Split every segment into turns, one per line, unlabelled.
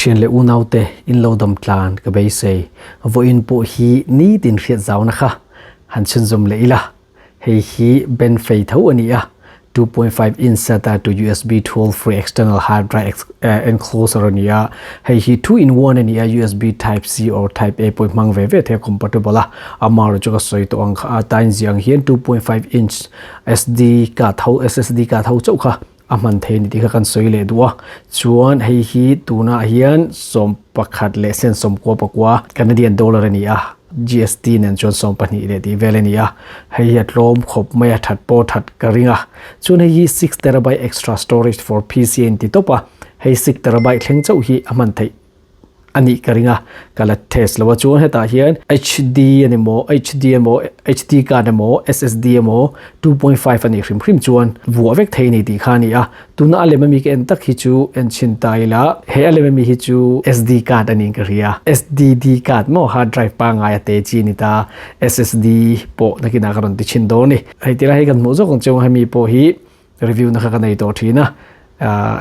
Thian leh unaute in lo dam tlan ka beisei. Vawiin pawh hi nitin hriat zauna kha han chhunzawm leh ila. Hei hi Benfei tho a ni a, 2.5 inch SATA to USB 12 free external hard drive enclosure a ni a, hei hi 2 in 1 a ni a, USB type C or type A pawh i hmang ve ve thei a, compatible a, amaherawhchu chu ka sawi tawh ang kha a tain ziah ang hian 2.5 inch SD card ho SSD card ho chauh kha a hman thei a ni tih kha kan sawi leh duh a, chuan hei hi tunah hian 11 leh sen 94 Canadian dollar a ni a, GST nen chuan 12 leh tih vel a ni a, hei hi a tlawm khawp mai a, that pawh that ka ring a, chuan hei hi six terabyte extra storage for PC a inti tawp a, hei six terabyte thleng chauh hi a hman theih. a nih ka ring a, ka la test lo a chuan hetah hian HD a ni maw HD emaw HD card emaw SSD emaw 2.5 a nih hrim hrim chuan vuah vek thei a ni tih kha a ni a, tuna a lem ami ka en tak hi chu en chhin ta ila he a lem ami hi chu SD card a niin ka hria SDD card maw hard drive pangngai a te chi a ni ta SSD pawh nakinah ka rawn ti chhin dawn a ni hei tilai hi kan hmuh zawk ang chu hemi pawh hi Review na kha ka nei tawh thin a,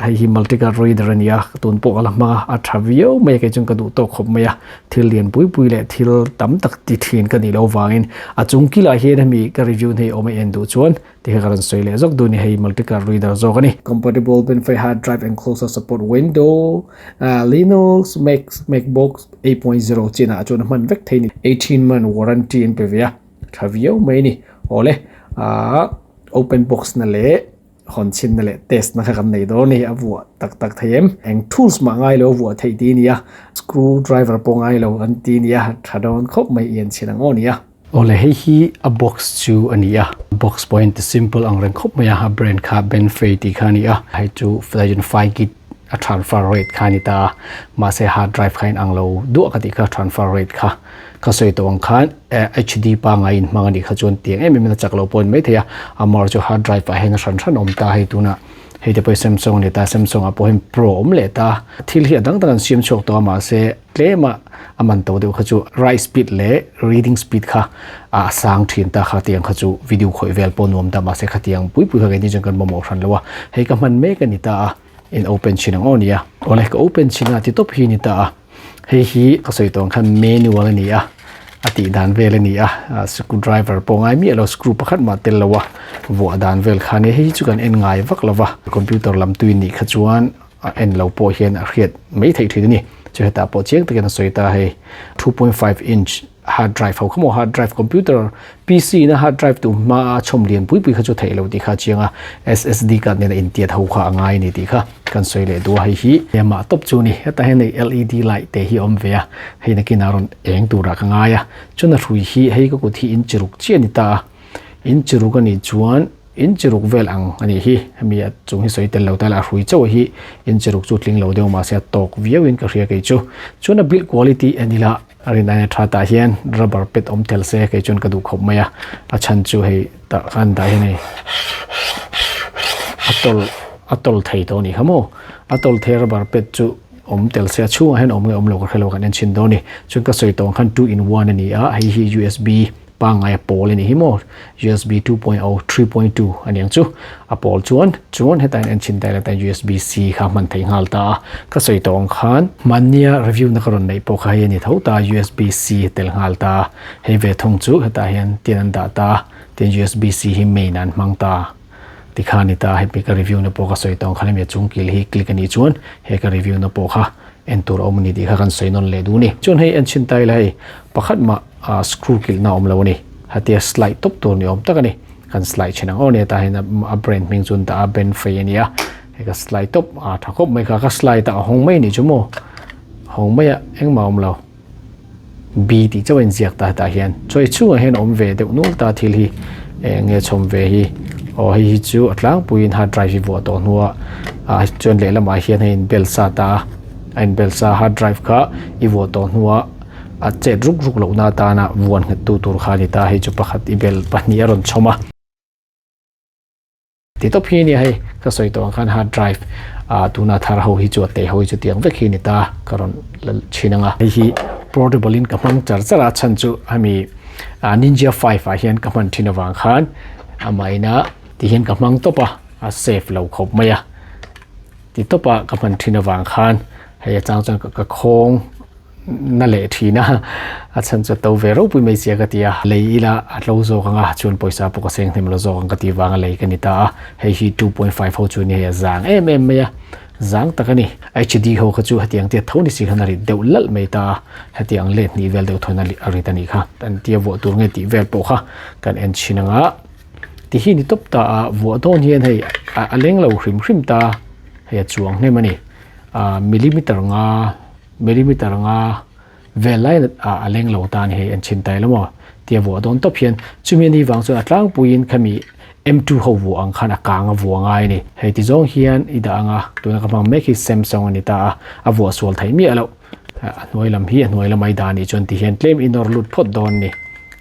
hei hi multicard reader a ni a, tun pawh ka la hmang a, a tha viau mai a kei chuan ka duh tawk khawp mai a, thil lian pui pui leh thil tam tak ti thin ka nih loh vangin a chung kilah hian hemi ka review na hi awm a en duh chuan tikha ka rawn sawi leh zawk duh a ni, hei multicard reader zawk a ni. Compatible Benfei hard drive enclosure support Windows, Linux, Mac, MacBook 8.0 chinah chuan a hman vek thei a ni. 18 month warranty an pe ve a, tha viau mai a ni. Awle, aah. Open box na leh hawn chhin na leh test na kha kan nei dawn a ni, a vuah tak tak thei em? Eng tools mah ngai lo a vuah theih ti a ni a, screw driver pawh ngai lo an ti a ni a, tha dawn khawp mai i en chhin ang aw ni a. Awle hei hi a box chu a ni a, box pawh hian ti simple ang reng khawp mai a, a brand kha Benfei tih kha a ni a, hei chu Legend 5 gig a transfer rate kha a ni ta a, mahse hard drive kha in ang lo duah ka tih kha transfer rate kha ka sawi tawh ang khan HD pangngai in hmang a nih kha chuan tiang em em in a chak loh pawh a ni maithei a, amah chu hard drive ah hian a hran hran a awm ta hei tunah hei te pawh hi Samsung a ni ta Samsung ah pawh hian pro a awm leh ta thil hi a dang dang an siam chhuak tawh a mahse tlem a a man to deuh kha chu write speed leh reading speed kha a sang thin ta kha tiang kha chu video khawih vel pawh nuam ta mahse khatiang pui pui kha keini chuan kan mamawh hran lo a hei ka hman mek a ni ta a. In open chhin ang aw nia. Awle ka open chhin a ti tawp hi ni ta a. Hei hi ka sawi tawh ang khan manual a ni a. A tih dan vel a ni a. Screw driver pawh ngai miah lo screw pakhat mah tel lo a vuah dan vel kha nia. Hei hi chu kan en ngai vak lo va. Computer lam tui nih kha chuan a en lo pawh hian a hriat mai theih thin a ni. Chu hetah pawh chiang takin a sawi ta hei 2.5 inch hard drive ho kha maw hard drive computer PC in a hard drive tu hma a chhawm lian pui pui kha chu theih lo tih kha a chiang a SSD card nen a intiat ho kha a ngai a ni tih kha kan sawi leh duh a hei hi amah tawp chu a ni hetah hian hei LED light te hi a awm ve a hei nakinah rawn eng turah ka ngai a chuan a hrui hi hei ka kut hi in chi ruk chiah a ni ta a in chi ruk a nih chuan in chi ruk vel ang a nih hi hemi a chung hi sawi tel lo ta ila a hrui chauh hi in chi ruk chu tling lo deuh mahse a tawk viau in ka hria kei chu chuan a build quality en ila A rin aia tha tah hian rubber pet awm tel se kei chuan ka duh khawp mai a, a chhan chu hei tah khan dah hian hei a tawl a tawl thei tawh a nih kha maw a tawl thei rubber pet chu awm tel se a chhungah hian awm nge awm lo ka hrelo kan en chhin dawn a ni chuan ka sawi tawh ang khan two in one a ni a hei hi U_S_B Pangngai a pawl a nih hi maw? USB 2.0, 3.2 a niang chu. A pawl chuan chuan hetah hian en chhin ta ila tan USB C kha hman theih nghal ta a. Ka sawi tawh ang khan hmannia review na ka rawn neih pawh kha hei a ni tho ta USB C tel nghal ta a. Hei ve thung chu hetah hian tin an dah ta a, tin USB C hi main ah an hmang ta tikha a ni ta a. Hemi ka review na pawh ka sawi tawh ang khan hemi a chung kil hi click a nih chuan he ka review na pawh kha en tur a awm a ni tih kha kan sawi nawn leh duh a ni. Chuan hei en chhin ta ila hei pakhat mah ah screw kilh na a awm lo a ni. Hatia slide tawp tur ni awm tak a ni. Kan slide thin ang aw ni hetah hian a brand hming chu an dah a Benfei a ni a. Hei ka slide tawp a tha khawp mai kha ka slide a a hawng mai a nih chu maw. Hawng mai a engmah a awm lo. B tih chauh a inziak ta hetah hian. Chaw ei chhungah hian a awm ve deuh nual ta thil hi eng nge chhawm ve hi. Aw hei hi chu a tlangpuiin hard drive hi vuah tawh hnuah ah chuan lehlamah hian hei in bel sa ta a. A in bel sa hard drive kha i vuah tawh hnuah a chet ruk ruk lohna atana vuan nghet tu tur kha a ni ta hei chu pakhat i bel pahnih a rawn chhawm a. Ti tawp hi a nia hei ka sawi tawh ang khan hard drive ah tuna thar ho hi chu a tei ho hi chu tiang vek hi a ni ta ka rawn la chhin ang a. Hei hi portable in ka hmang char char a chhan chu hemi ah Ninja 5 ah hian ka hman thin avang khan amah ina ti hian ka hmang tawp a a safe lo khawp mai a ti tawp a ka hman thin avang khan. Hei a chang chuan ka khawng na leh thin a, a chhan chu a to ve ropui mai sia ka ti a, lei ila a tlo zawk ang a, chuan pawisa pawh ka seng hnem lo zawk ang ka tih vanga lei ka ni ta a, hei hi 2.5 ho chu a ni hei a zang em em mai a, zang tak a ni. HD ho kha chu hetiang te tho ni si khan a rit deuh lalh mai ta a, hetiang let hnih vel deuh thawn a rit a nih kha, an tia vuah tur nge tih vel pawh kha kan en chhin ang a, ti hi ni tawp ta a, vuah dawn hian hei a leng lo hrim hrim ta a, hei a chuang hnem a ni. ah millimeter nga millimeter nga vel lai ah a leng lo ta a ni hei an chhin tai lo maw tia vuah dawn tawp hian chumi ani vang chuan a tlangpuiin khami M two ho vuah ang khan a kang a vuah ngai a ni hei ti zawng hian i dah ang a tuna ka hmang mek hi Samsung a ni ta a a vuah sual theih miah loh a hnuai lam hi a hnuai lamah i dah a nih chuan ti hian tlem i nawr lut phawt dawn a ni.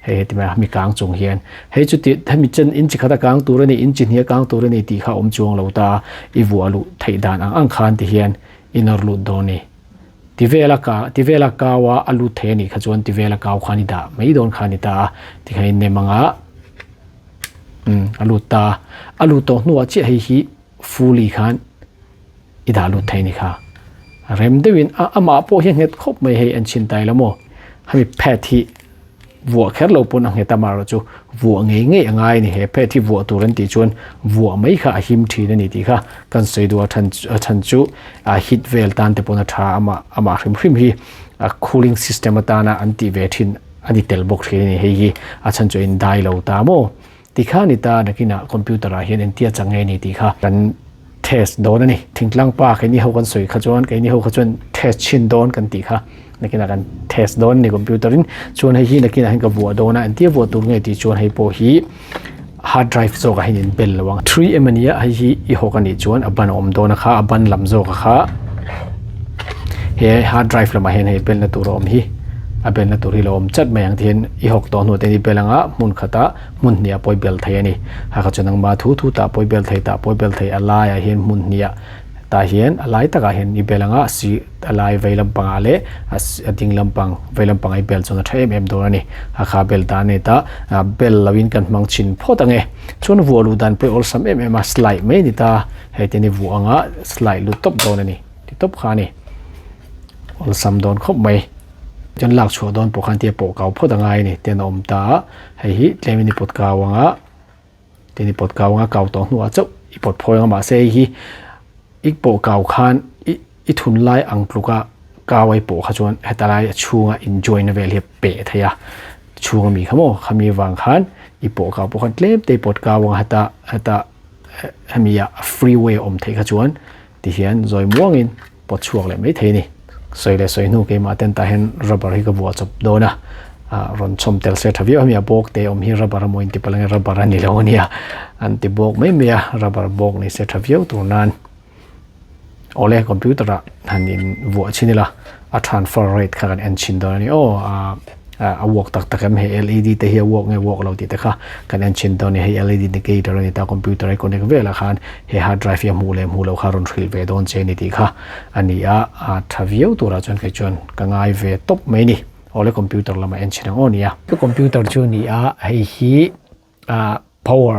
Hei heti mai a mi kang chung hian hei chu ti hemi chen inchi khat a kang tur a ni inchi hnih a kang tur a ni tih kha a awm chuang lo ta i vuah luh theih dan ang ang khan ti hian i nawr lut dawn a ni. Ti vela ka ti vela kau a a lut thei a nih kha chuan ti vela kau khan i dah mai dawn kha a ni ta a tikhan i nem ang a umm a lut ta a lut tawh hnuah chiah hei hi fully khan i dah lut thei a ni kha. Rem deuhin a amah pawh hi a nghet khawp mai hei an chhin tai lo maw hemi pad hi vuah kher lo pawn a nghet a marawh chu vuah ngei ngei a ngai a ni he pad hi vuah tur an tih chuan vuah mai kha a him thin a ni tih kha kan sawi duh a then a chhan chu a hit vel tan te pawn a tha amah amah hrim hrim hi a cooling system atana an tih ve thin a ni tel bawk thin a ni hei hi a chhan chu a in dai lo ta maw. Tikha ni ta nakinah computer ah hian entia chang nge ni tih kha kan test dawn a ni. Thingtlang pa keini ho kan sawi kha chuan keini ho kha chuan test chhin dawn kan tih kha nakinah kan test dawn a ni computer in. Chuan hei hi nakinah hian ka vuah dawn a, entia vuah tur nge tih chuan hei pawh hi hard drive zawkah hian in bel lo ang. 3M a nia hei hi i hawk a nih chuan a ban a awm dawn a kha a ban lam zawk a kha he hard drive lamah hian hei belna tur a awm hi a belna tur hi lo awm chat mai ang tihian i hawk tawh hnuah te hian i bel anga hmun khatah hmun hnih a pawi bel thei a ni. Hakha chu nangmah thu thu tah pawi bel thei tah pawi bel thei a laiah hian hmun hnih ah tah hian a lai takah hian i bel anga si a lai vei lampangah leh a a ding lampang vei lampangah i bel chuan a tha em em dawn a ni. Hakha bel dan a ni ta ah bel lo in kan hmang chhin phawt ang e. Chuan vuah luh dan pawh i awlsam em em a slide mai a ni ta hei te ni vuah anga slide lut tawp dawn a ni ti tawp kha a ni. Awlsam dawn khawp mai. Chuan lak chhuah dawn pawh khan tia pawh kau phawt a ngai a ni ten a awm ta a, hei hi tlem in i pawt kau ang a, tin i pawt kau ang a kau tawh hnuah chauh i pawt phawi ang a mahse hei hi i pawh kau khan i i thun lai ang tluk a kau a i pawh kha chuan heta lai a chhunga in join na vel hi a peh thei a chhunga mi kha maw khami avang khan i pawh kau pawh khan tlem te i pawt kau ang a heta heta hemi ah free way a awm theih kha chuan tihian zawi muangin. pawt chhuak leh mai thei a ni. Sawi leh sawi hnu keimah ten tah hian rubber hi ka vuah chawp dawn a, ah rawn chhawm tel se tha viau a mi a bawk te awm hi rubber a maw inti palh ange rubber a ni lo a nia an ti bawk mai mai a, rubber bawk ni se tha viau tur nan awle computer ah han in vuah chhin ila a transfer rate kha kan en chhin dawn a ni aw ah. A work tak tak em hei led te hi a work nge work lo tih te kha kan en chhin dawn a ni hei led indicator a ni ta computer a connect velah khan he hard drive hi a hmuh leh hmuh loh kha a rawn hrilh ve dawn che a ni tih kha a ni a a tha viau turah chuan kei chuan ka ngai ve tawp mai a ni awle computer lamah en chhin ang aw nia. Ka computer chu a ni a hei hi ah power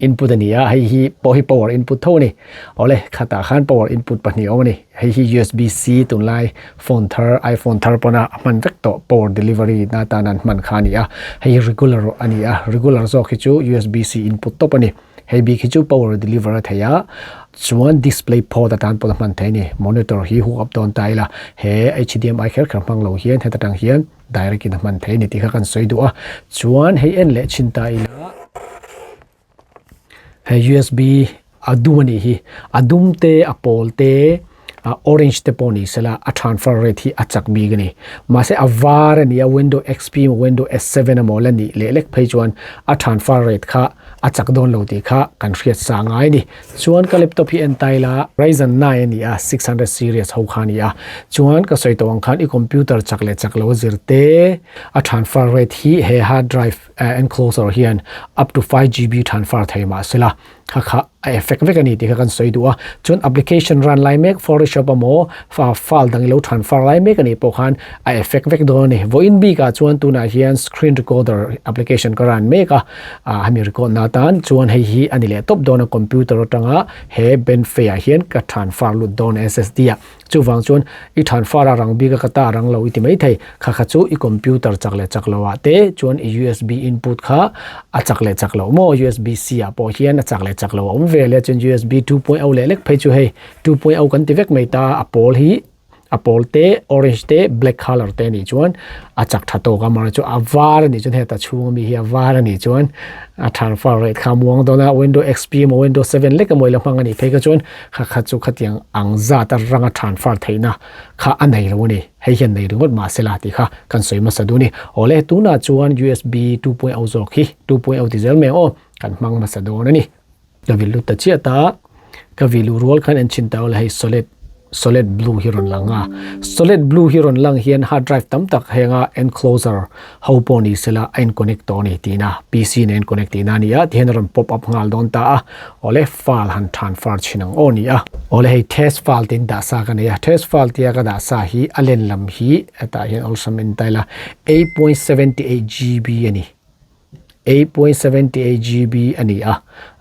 Input a ni a, hei hi pawh hi power input tho a ni. Awle, khatah khan power input pahnih a awm a ni. Hei hi USB C tunlai phone thar iPhone thar pawna a hman vek tawh power delivery na atana an hman kha a ni a. Hei hi regular a ni a, regular zawk hi chu USB C input tawp a ni. Hei bik hi chu power deliver a thei a, chuan display port atan pawh a hman thei a ni. Monitor hi hook up dawn ta ila, he HDMI kher kher hmang lo hian heta tang hian direct in a hman thei a ni tih kha kan sawi duh a chuan hei en leh chhin ta ila hei usb a dum a nih hi a dum te a pawl te a orange te pawh ni sela a transfer rate hi a chak bik a ni mahse a var a ni a window xp emaw window s7 emaw la nih leh lek phei chuan a transfer rate kha a chak dawn lo tih kha kan hriat sa ngai a ni. Chuan ka laptop hi en ta ila Ryzen 9 a ni a, 600 series ho kha a ni a. Chuan ka sawi tawh ang khan i computer chak leh chak lo a zir te, a transfer rate hi he hard drive enclosure hian up to 5GB transfer thei mah sela kha kha a effect vek a ni tih kha kan sawi duh a. Chuan application run lai mek Photoshop emaw file dang i lo transfer lai mek a nih pawh khan a effect vek dawn a ni. Vawiin bikah chuan tunah hian screen recorder application ka run mek a, hemi record na. atan chuan hei hi a ni leh tawp dawn a computer atanga he Benfei ah hian ka transfer lut dawn a SSD ah. Chuvang chuan i transfer a rang bik a ka ta a rang lo i ti mai thei. Kha kha chu i computer chak leh chak lo ah te chuan i USB input kha a chak leh chak lo maw USB C ah pawh hian a chak leh chak lo a awm ve le chuan USB 2.0 leh lek phei chu hei 2.0 kan ti vek mai ta a pawl hi a pawl te orange te black colour te anih chuan a chak tha tawk a mahse chu a var anih chuan heta chhung ami hi a var anih chuan a transfer rate kha a muang dawn a window XP emaw window 7 lek emaw ila hmang anih phei kha chuan kha kha chu khatiang ang zat a ranga transfer theihna kha a nei lo a ni hei hian nei ringawt mahse la tih kha kan sawi hmasa duh a ni awle tunah chuan USB 2.0 zawk hi 2.0 ti zel mai ang aw kan hmang hmasa dawn a ni. Ka vil lut ta chiah ta, ka vil luh rual khan en chhin ta ula hei solid solid blue hi rawn lang a, solid blue hi rawn lang hian hard drive tam tak henga enclosure ho pawh ni sela a in connect tawh a ni tihna PC nen a in connect tihna a ni a tihian a rawn pop up nghal dawn ta a, awle file han transfer chhin ang aw ni a. Awle hei test file tiin dah sa ka nei a, test file tia ka dah sa hi a len lam hi hetah hian awlsam en ta ila 8.78 GB a ni. 8.78 GB a ni a,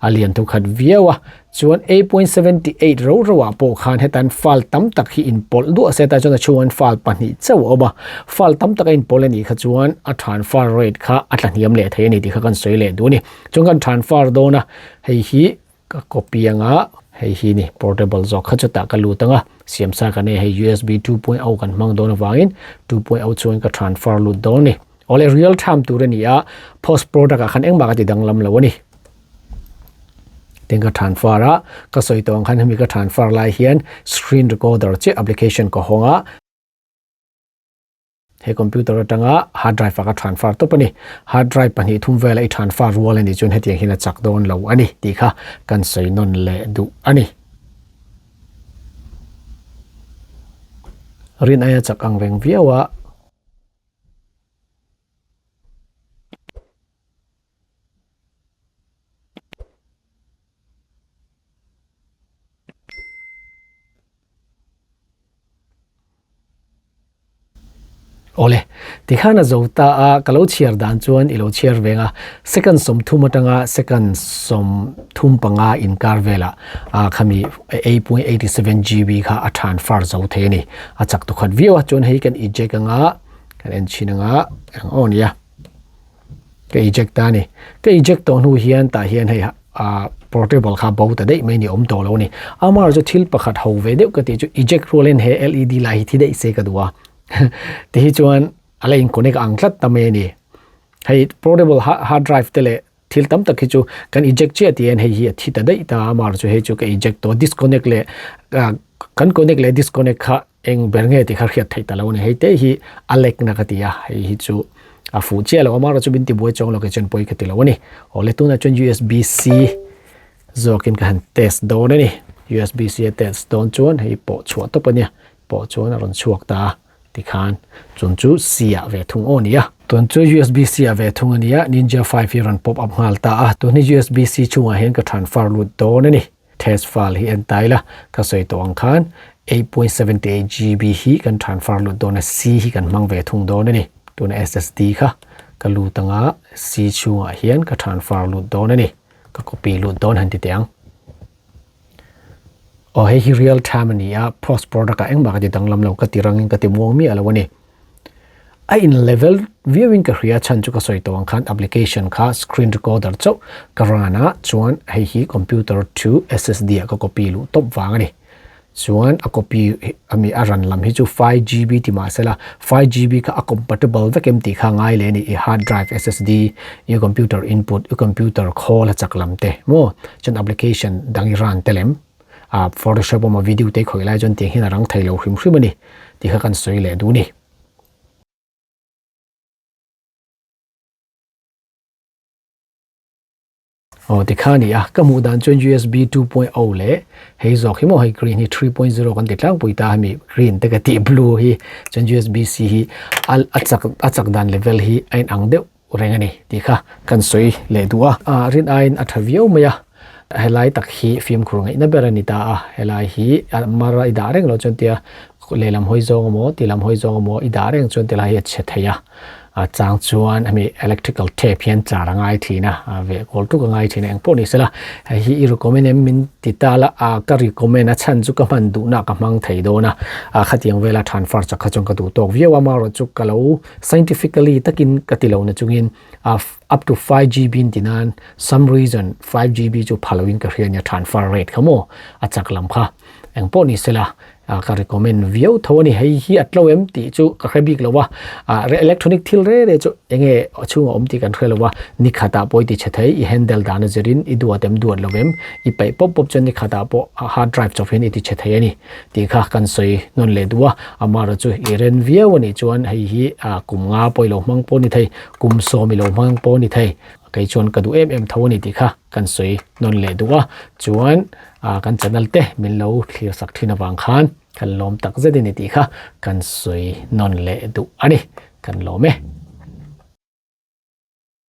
a lian thu khat viau a, chuan 8.78 ro ro ah pawh khan hetan file tam tak hi inpawlh duah se ta chuan a chhungah file pahnih chauh a awm a, file tam tak a inpawlh a nih kha chuan a transfer rate kha a tlahniam leh thei a ni tih kha kan sawi leh duh a ni. Chuan kan transfer dawn a, hei hi ka copy anga hei hi ni portable zawk kha chutah ka lut anga siam sa ka nei hei USB 2.0 kan hmang dawn avangin 2.0 chuan ka transfer lut dawn a ni. Awle real time tur a ni a, post product ah khan engmah ka ti danglam lo a ni. Tin ka transfer a, ka sawi tawh ang khan hemi ka transfer lai hian screen recorder chiah application ka hawng a, he computer atanga hard drive ah ka transfer tawp a ni. Hard drive pahnih thum vela i transfer rual a nih chuan hetiang hian a chak dawn lo a ni tih kha kan sawi nawn leh duh a ni. Rin aia chak ang reng viau a. Awle, tikhan a zo ta a, ka lo chhiar dan chuan i lo chhiar veng a, second 30 atanga second 35 inkar velah ah khami 8.87 GB kha a transfer zo thei a ni. A chak tukhat viau a, chuan hei kan eject anga kan en chhin anga eng aw nia ka eject ta a ni. Ka eject tawh hnu hian tah hian hei ah portable kha bo ta daih mai ni awm tawh lo a ni. Amah chu thil pakhat ho ve deuh ka tih chu eject rualin he LED lai hi thi daih se ka duh a. Ti hi chuan a la in connect ang tlat ta mai a ni. Hei portable hard drive te leh thil tam tak hi chu kan eject chiah tih hian hei hi a thi ta daih ta a mar chu hei chu ka eject tawh disconnect leh kan connect leh disconnect kha eng ber nge tih kha hriat theih ta lo a ni. Hei te hi a lag na ka ti a, hei hi chu a fuh chiah lo a mar chu min ti buai chuang lo kei chuan pawi ka ti lo a ni. Awle tunah chuan USB C zawkin ka han test dawn a ni. USB C a test dawn chuan hei pawh chhuah tawp a nia. Pawh chuan a rawn chhuak ta a tikhan chun chu C ah ve thung aw a ni a. Tun chu USB C ah ve thung a ni a, Ninja 5 hi rawn pop up nghal ta a, tun hi USB C chungah hian ka transfer lut dawn a ni. Test file hi en ta ila, ka sawi tawh ang khan 8.78 GB hi kan transfer lut dawn a, C hi kan hmang ve thung dawn a ni. Tuna SSD kha ka lut anga C chungah hian ka transfer lut dawn a ni. Ka copy lut dawn han ti teh ang. Aw hei hi real time a ni a, post product ah engmah ka ti danglam lo, ka ti rangin ka ti muang miah lo a ni. A in level viauin ka hria chhan chu ka sawi tawh ang khan application kha screen recorder chauh ka run a, chuan hei hi computer to SSD ah ka copy luh tawp vang a ni. Chuan a copy ami a run lam hi chu 5GB ti mah sela, 5GB kha a compatible vek em tih kha ngai leh a ni, i hard drive SSD, i computer input, i computer khawl a chak lam te maw, chuan application dang i run te lem ah photoshop emaw video te i khawih lai chuan tiang hian a rang thei lo hrim hrim a ni tih kha kan sawi leh duh a ni. Aw tikha a ni a, ka hmuh dan chuan USB 2.0 leh hei zawk hi maw hei green hi 3.0 kan ti tlangpui ta hemi green te ka tih blue hi chuan USB C hi a chak a chak dan level hi a inang deuh reng a ni tih kha kan sawi leh duh a. A rin aiin a tha viau mai a, helai tak hi fimkhur ngaihna ber a ni ta a, helai hi a mar a i dah reng loh chuan tia lehlam hawi zawng emaw ti lam hawi zawng emaw i dah reng chuan tilai hi a chhe thei a. A chang chuan hemi electrical tape hian char a ngai thin a, a veh kual tuk a ngai thin a, engpawh ni sela hei hi i recommend em min ti ta la, a ka recommend a chhan chu ka hman duhna ka hmang thei dawn a, a khatiang vela transfer chak kha chuan ka duh tawk viau a, amaherawhchu chu ka lo scientifically takin ka ti lo na chungin a up to 5GB in ti nan some reason 5GB chu pha loin ka hria nia transfer rate kha maw a chak lam kha engpawh ni sela ka recommend viau tho a ni hei hi a tlo em tih chu ka hre bik lo a electronic thil re re chu enge a chhungah awm tih kan hre lo a ni khatah pawh i ti chhe thei i handle dan a zirin i duat em duat lo em i peih pawp pawp chuan ni khatah pawh hard drive chawp hian i ti chhe thei a ni tih kha kan sawi nawn leh duh a amaherawhchu chu i ren viau a nih chuan hei hi kum nga pawh i lo hmang pawh a ni thei kum sawm i lo hmang pawh a ni thei kei chuan ka duh em em tho a ni tih kha kan sawi nawn leh duh a chuan ah kan channel te min lo thlir sak thin avang khan kan lawm tak zet a ni tih kha kan sawi nawn leh duh a ni kan lawm e.